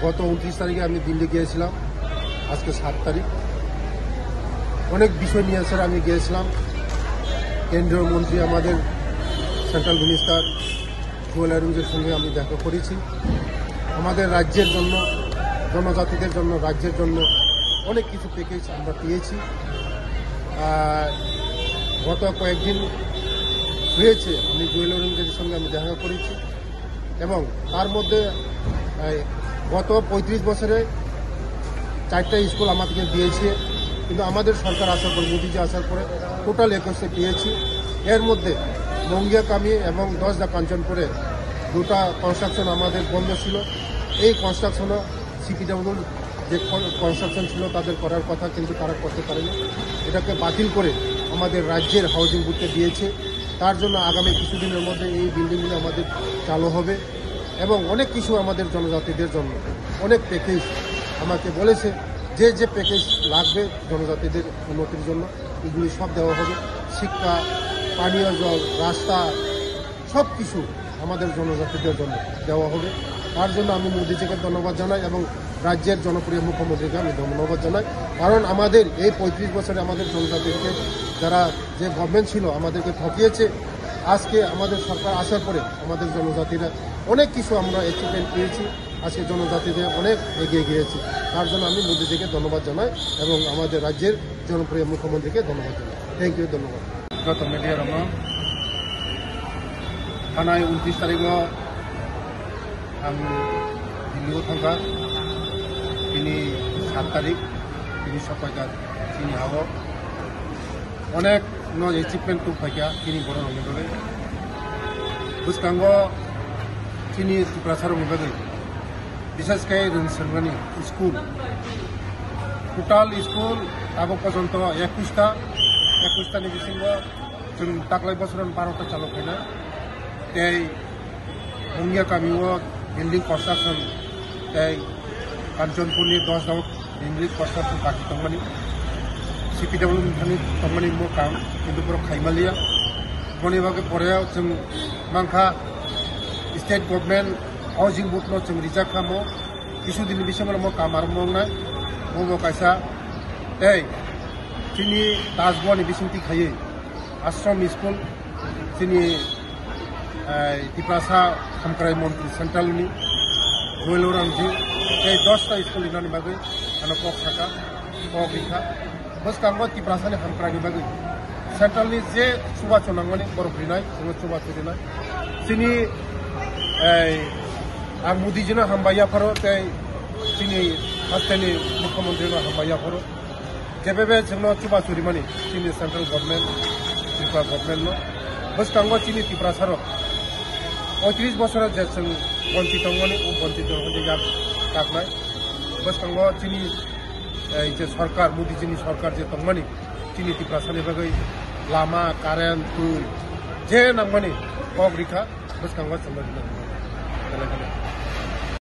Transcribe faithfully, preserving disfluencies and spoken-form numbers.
গত ঊনত্রিশ তারিখে আমি দিল্লি গিয়েছিলাম, আজকে সাত তারিখ। অনেক বিষয় নিয়ে স্যার আমি গিয়েছিলাম, কেন্দ্রীয় মন্ত্রী, আমাদের সেন্ট্রাল মিনিস্টার জুয়েল অরিঙ্গের সঙ্গে আমি দেখা করেছি। আমাদের রাজ্যের জন্য, জনজাতিদের জন্য, রাজ্যের জন্য অনেক কিছু প্যাকেজ আমরা পেয়েছি। আহ, গত কয়েকদিন হয়েছে আমি জুয়েল অরিঙ্গের সঙ্গে আমি দেখা করেছি এবং তার মধ্যে এই গত পঁয়ত্রিশ বছরে চারটা স্কুল আমাদেরকে দিয়েছে, কিন্তু আমাদের সরকার আসার পর, মোদিজি আসার পরে টোটাল একুশে পেয়েছি। এর মধ্যে মঙ্গিয়াকামি এবং দশদা কাঞ্চনপুরে দুটা কনস্ট্রাকশন আমাদের বন্ধ ছিল। এই কনস্ট্রাকশনও সিপিডব্লিউর যে কন-, কনস্ট্রাকশন ছিল তাদের করার কথা, কিন্তু তারা করতে পারেনি। এটাকে বাতিল করে আমাদের রাজ্যের হাউজিং বোর্ডকে দিয়েছে। তার জন্য আগামী কিছুদিনের মধ্যে এই বিল্ডিংগুলো আমাদের চালু হবে এবং অনেক কিছু আমাদের জনজাতিদের জন্য অনেক প্যাকেজ আমাকে বলেছে, যে যে প্যাকেজ লাগবে জনজাতিদের উন্নতির জন্য এগুলি সব দেওয়া হবে। শিক্ষা, পানীয় জল, রাস্তা, সব কিছু আমাদের জনজাতিদের জন্য দেওয়া হবে। তার জন্য আমি মোদিজিকে ধন্যবাদ জানাই এবং রাজ্যের জনপ্রিয় মুখ্যমন্ত্রীকে আমি ধন্যবাদ জানাই, কারণ আমাদের এই পঁয়ত্রিশ বছরে আমাদের জনজাতিকে যারা যে গভর্নমেন্ট ছিল আমাদেরকে ঠকিয়েছে। আজকে আমাদের সরকার আসার পরে আমাদের জনজাতিরা অনেক কিছু আমরা অ্যাচিভমেন্ট পেয়েছি। আজকে জনজাতিদের অনেক এগিয়ে গিয়েছি। তার জন্য আমি মোদিজিকে ধন্যবাদ জানাই এবং আমাদের রাজ্যের জনপ্রিয় মুখ্যমন্ত্রীকে ধন্যবাদ জানাই। থ্যাংক ইউ, ধন্যবাদ। Joto media rokno thanai ঊনত্রিশ tarikh o ang Delhi o thangkha, tini সাত তারিখ, tini sopaikha chini hao. Onek no achievement tubuphaikha chini borok rokni bagwi. Bwskango chini Tiprasa rokni bagwi, bishes khe rwng swrwngmani school, total school abo porjonto ekush ta, ekush ta ni bisingo chwng taklai bosoroni baro ta chalo khainai. Tei Mungia kamio building construction tei Kanchanpurni dos dao building construction baki tongmani, C P W ni thani tongmani mo kam, kintu borok khaimaliya. Boni bagwi pore chwng mankha state government housing board no chwng rijak kha mo, kisu din bisingo mo kam arombo wngnai, mo bo kaisa tei chini Tasbua ni bisingtwi khaiwi Ashram School, chini, eh, Tiprasa Hamkrai Montri Central ni Joel Orangjee tei dos ta school rinani bagwi ano kok saka, kok rikha. Bwskango Tiprasa ni hamkrai ni bagwi Central ni je chubachu nangmani borok rinai, chwngno chubachu rinai. Chini, eh, ang Modi jino hambai yapharo tei chini hasteni Mukhyamantri no hambai yapharo. Jebebe chwngno chubachu rimani chini central government, Tripura government no. Bwskango chini Tiprasa rok poitris bosoro je chwng bonchit tongmani, o bonchit rok je yak kaknai. Bwskango chini, eh, je sorkar, Modi jini sorkar je tongmani, chini Tiprasa ni bagwi lama, current, twi, je nangmani kok rikha, bwskango chwngno rina.